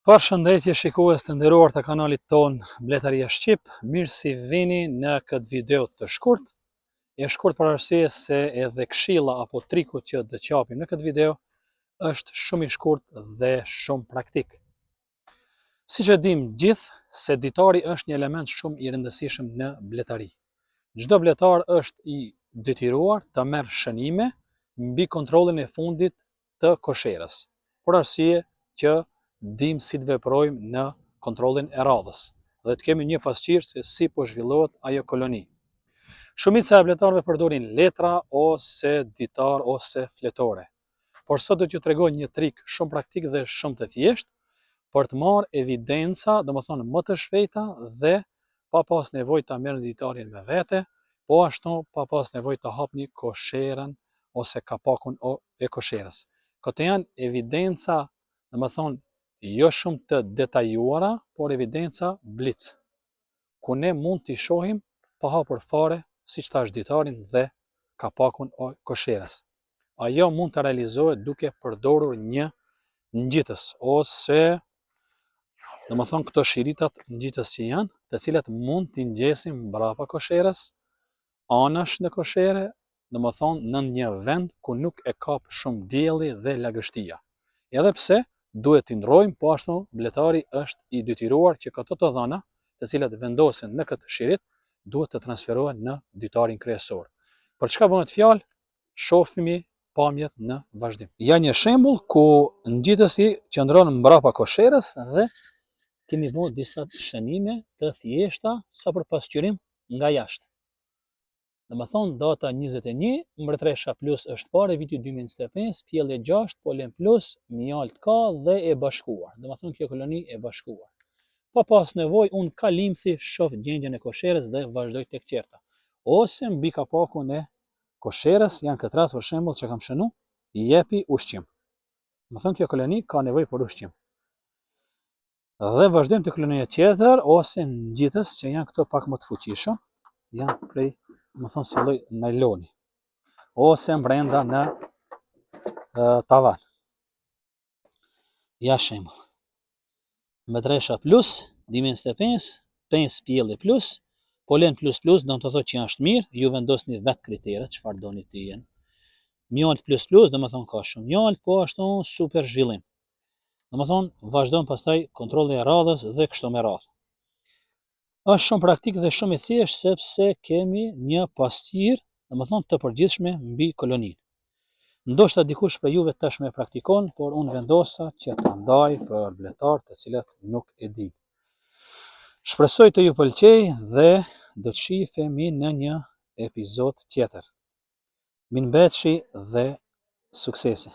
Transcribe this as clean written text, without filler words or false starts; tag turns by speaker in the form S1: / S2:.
S1: Përshëndetje shikues të nderuar të kanalit tonë Bletaria Shqip, mirë se vini në këtë video të shkurt. E shkurt për arsye se edhe këshilla apo triku që do të japim në këtë video është shumë i shkurt dhe shumë praktik. Siç e dimë gjithë se ditari është një element shumë i rëndësishëm në bletari. Çdo bletar është i detyruar të merr shënime mbi kontrollin e fundit të kosherës, për arsye që dimë si të veprojmë në kontrollin e radhës dhe të kemi një pasqyrë se si po zhvillohet ajo koloni. Shumica e bletarëve përdorin letra ose ditar ose fletore. Por sot do t'ju tregoj një trik shumë praktik dhe shumë të thjeshtë për të marrë evidenca, domethënë më të shpejta dhe pa pas nevojë ta merrni ditarin me vete, po ashtu pa pas nevojë të hapni kosherën ose kapakun e kosherës. Këto janë evidenca, domethënë jo shumë të detajuara, por evidenca blic, ku ne mund t'i shohim pa hapur fare, siç thashë ditarin dhe kapakun e kosherës. Ajo mund të realizohet duke përdorur një ngjitës ose domethënë këto shiritat ngjitës që janë, të cilat mund t'i ngjesim mbrapa kosherës, anash në koshere, domethënë në një vend ku nuk e kap shumë dielli dhe lagështia. Edhe pse duhet t'i ndrojmë, po ashtu bletari është i detyruar që këto të dhëna, të cilat vendosen në këtë shirit, duhet të transferohen në ditarin kryesor. Për çka bëhet fjalë? Shofimi pamjet në vazhdim. Ja një shembull ku ngjitësi qëndron mbrapa kosherës dhe kemi bërë disa shënime të thjeshta sa për pasqyrim nga jashtë. Domethënë, data 21, mbretëresha plus është parë e vitit 2025, pjellje 6, polen plus, mjalt ka dhe e bashkuar. Domethënë, kjo koloni e bashkuar. Pa pas nevojë, unë kalimthi shof gjendjen e kosherës dhe vazhdoj tek tjerta. Ose mbi kapakun e kosherës, janë këtë rast për shembull që kam shënu, jepi ushqim. Domethënë, kjo koloni ka nevojë për ushqim. Dhe vazhdojmë te kolonia tjetër ose ngjitës që janë këto pak më të fuqishëm, janë prej, domethënë si lloj najloni ose mbrenda në tavan. Ja shembull. Mbretëresha plus, 2025, 5 pjellje plus, polen plus plus, do të thotë që është mirë, ju vendosni vetë kriteret, çfarë doni të jenë. Mjalt plus plus, domethënë ka shumë mjalt, po ashtu super zhvillim. Domethënë, vazhdon pastaj kontrolli e radhës dhe kështu me radhë. Është shumë praktik dhe shumë i thjeshtë sepse kemi një pasqyrë, domethënë të përgjithshme mbi koloninë. Ndoshta dikush prej juve tashmë e praktikon, por unë vendosa që ta ndaj për bletarë të cilët nuk e dinë. Shpresoj të ju pëlqejë dhe do të shihemi në një epizod tjetër. Mirëmbetshi dhe suksese.